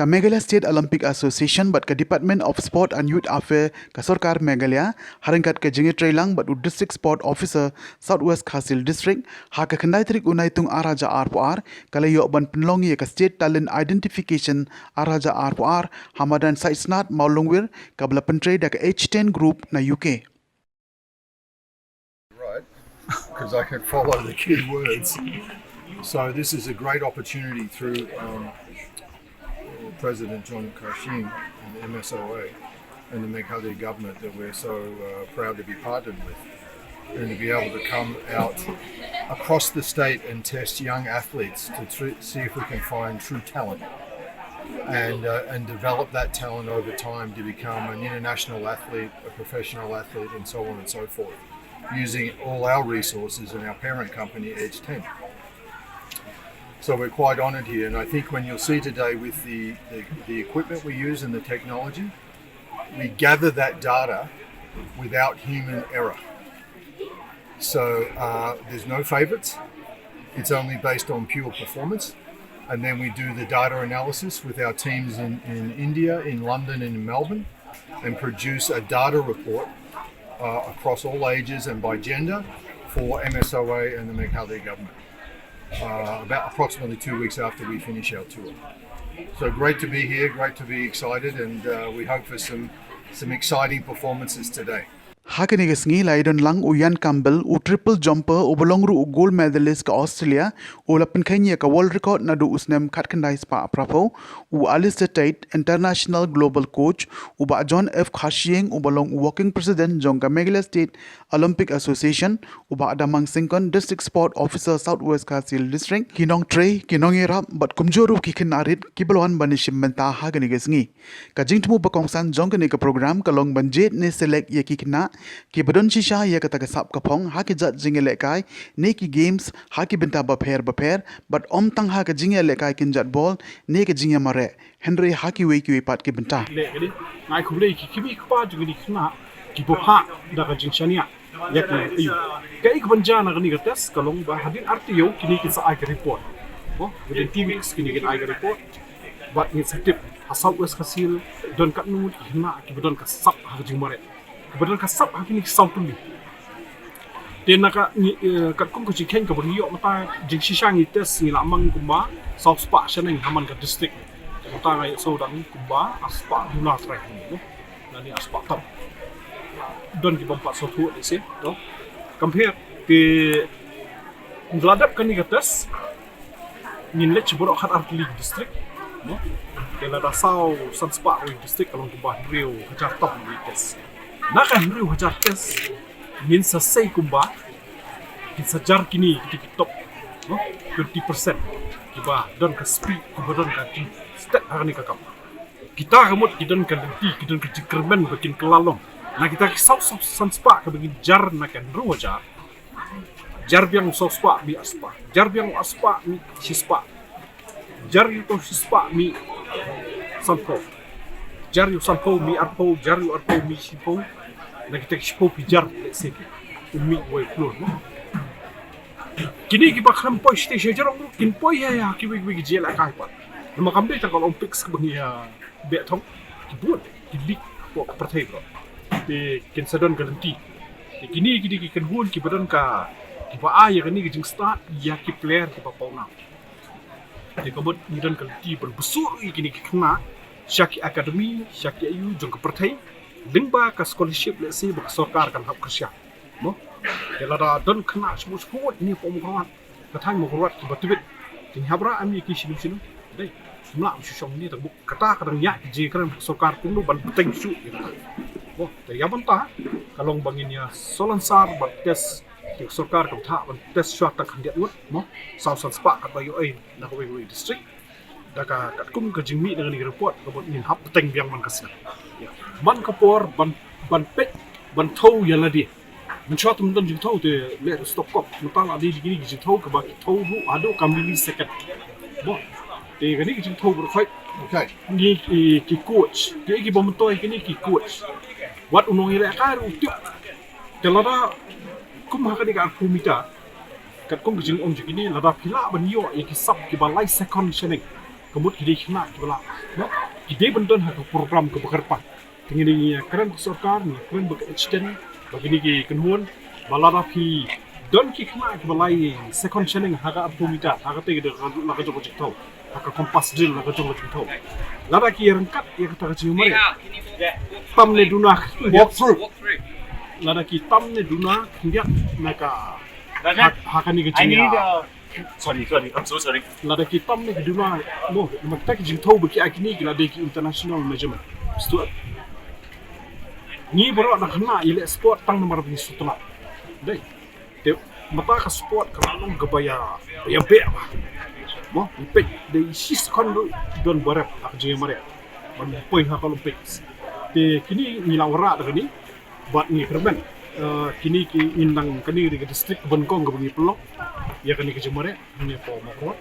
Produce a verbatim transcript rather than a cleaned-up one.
Ka Meghalaya State Olympic Association bad ka Department of Sport and Youth Affairs ka Sorkar Meghalaya, ha ryngkat ka jingïatreilang bad u District Sport Officer South West Khasi Hills District, ha ka khyndai tarik u Naitung ar hajar arphew ar, ka la ioh ban pynlong ïa ka State Talent Identification ar hajar arphew ar ha madan Sait Snad Mawlungwir, kaba la pyntrei da ka H ten Group na U K. Right, because I can follow the key words. So this is a great opportunity through um, President John Kharshiing and the M S O A and the Meghalaya government that we're so uh, proud to be partnered with, and to be able to come out across the state and test young athletes to tr- see if we can find true talent and uh, and develop that talent over time to become an international athlete, a professional athlete, and so on and so forth, using all our resources and our parent company, H ten. So we're quite honoured here, and I think when you'll see today with the, the, the equipment we use and the technology, we gather that data without human error. So uh, there's no favourites. It's only based on pure performance. And then we do the data analysis with our teams in, in India, in London, and in Melbourne, and produce a data report uh, across all ages and by gender for M S O A and the Meghalaya government. Uh, about approximately two weeks after we finish our tour. So great to be here, great to be excited, and uh, we hope for some, some exciting performances today. Ha kane ka sngi la ïadon lang u Ian Campbell, u triple jumper uba long ruh u gold medalist ka Australia, u la pynkheiñ ïa ka world record naduh u snem khatkhyndai spah phraphew, u Alistair Tait, international global coach, u Bah John F Kharshiing uba long u working president jong ka Meghalaya State Olympic Association, u Bah Damang Syngkon, District Sport Officer South West Khasi Hills District, ki nongtrei, ki nongïarap bad kumjuh ruh ki khynnah rit kiba la wan ban ïashim bynta ha kane ka sngi. Ka jingthmu ba kongsan jong kane ka program ka long ban jied ne select ïa ki khynnah kiba don shisha ïa kata ka sap ka phong ha ki jait jingïalehkai ne ki games ha ki bynta bapher bapher, bad ym tang ha ka jingïalehkai kynjat bol ne ka jingïamareh, hynrei ha kiwei kiwei pat ki bynta. Leh kane, nga ai khublei ïa ki kmie ki kpa jong kine ki khynnah kiba phah da ka jingshaniah ïa kane ka taïew. Kaei kaban jia na kane ka test ka long ba hadien ar taïew kine kin sa ai ka report. Ko, within two weeks kine kin ai ka report. Bad ngin sa tip ha South West Khasi Hills don katno ngut ki khynnah kiba don ka sap ha ka jingmareh, kiba don ka sap ha kine ki saw tylli. Te na ka ngi, eh, katkum ka jingkheiñ kaba ngi ïoh mynta, jingshisha ngi test ngi la mang kumba saw spah shaneng ha man ka district. Mynta nga ïohsngew dang kumba ar spah duna trai hangne, no? Lane ar spah tam. Don ki bym pat sngewthuh lehse, no? Compare te ngi la dep kane ka test, ngin leit sha baroh khatar tylli ki district, no? Te lada saw san spah kawei district ka long kumba hynriew hajar tam ngi test. Na ka hynriew hajar test ngin sa sei kumba kin sa jar kine kita ki top, no? Twenty percent kiba don ka spirit, kiba don ka jingstet ha kane ka kam. Kita ka mut ki don ka lynti, ki don ka jingkyrmen ba kin kylla long. Na kita ki saw, saw san spah kaba ngin jar na ka hynriew hajar, jar biang u saw spah mih ar spah, jar biang u ar spah mih shi spah, jar ïa uto shi spah mih sanphew, jar ïa u sanphew mih arphew, jar ïa u arphew mih shiphew. Na kita ki shiphew phi jar, let's say, u mih wei u klur, no? Kine kiba khlem poi shatei sha jrong ruh kin poi ïa, ïa kiwei kiwei ki jingïalehkai pat. Namar kam dei tang ka Olympics kaba ngi ïa beh thong, ki bun ki league hapoh ka pyrthei baroh. Te kin sa don ka lynti. Te kine ki dei ki kynhun kiba don ka, kiba ai ïa kane ka jingstad ïa ki player kiba pawnam. Te ka mut ngi don ka lynti ban bsuh ïa kine ki khynnah sha ki academy, sha ki aiu jong ka pyrthei, lyngba ka scholarship, let's say, ba ka sorkar kan hap kyrshan. Mo? Te lada don khynnah shibun shibun ine hapoh Mawkyrwat, ka thaiñ Mawkyrwat kiba tbit, te ngi hap rah em ïa ki shilynter shilynter. Dei, ym lah shu shong ne tang buk. Kata ka dang ïaid ki jingkren sorkar kumno ban bteng shuh ïa kata. Mo, te ïa bynta ka long ba ngin ïa solansar ban test, te sorkar kam thah ban test shuwa tang khyndiat ngut, mo, saw san spah katba ïoh ei na kawei kawei district. Da ka katkum ka jingmih na kane ka report ka mut ngin hap bteng biang man ka snem. Ïa. Man ka por ban, ban peit, ban thew ïa lade. Mynshuwa te ym don jingthew te leh stop cock. Mynta la dei kine ki jingthew kaba ki thew ruh haduh ka millisecond. Mo. Te kane ki jingthew baroh khoit. Okay. Ngi ki, ki coach. Ki, kiba myntoi kine ki coach. Wat u nongïalehkai ruh u tip. Te lada kum ha kane ka arphew meter. Katkum ka jingong jong kine, lada phi lah ban ïoh ïa ki sap kiba lai second shaneng. ka mut ki dei ki khynnah kiba lah, no, ki dei ban don ha ka program kaba kyrpang. Te ngi dei ngi kren ka sorkar, ngi kren bad ka HTN, bad kine ki kynhun, ba lada phi don ki khynnah kiba lai second shaneng ha ka arphew meter, ha kata ka dei la ka jong ka jingthaw, ha ka compass drill la ka jong ka jingthaw. Lada ki ryngkat ïa kata ka jingmare, tam ne duna, walk through. Lada ki tam ne duna khyndiat na ka, ha, ha kane ka jing, uh, sorry, sorry, I'm so sorry. Lada ki tam ne ki duna, mo, namar kita ki jingthaw ba ki ai kine ki la dei ki international measurement. Stuart. Ngi baroh na khana ïa leh sport tang namar ba ngi sngewtynnat. Dei. Te mynta ka sport ka la long kaba ïa, ïa beh bha. Mo, ïa peit dei shi second ruh don ba rep ha ka jingmare ban poi ha ka Olympics. Te kine ngi la wanrah da kane. Bad ngi kyrmen, eh, kine ki, ngin nang, kane ka dei ka district kaba nyngkong kaba ngi pynlong ïa kane ka jingmare, hangne hapoh Mawkyrwat.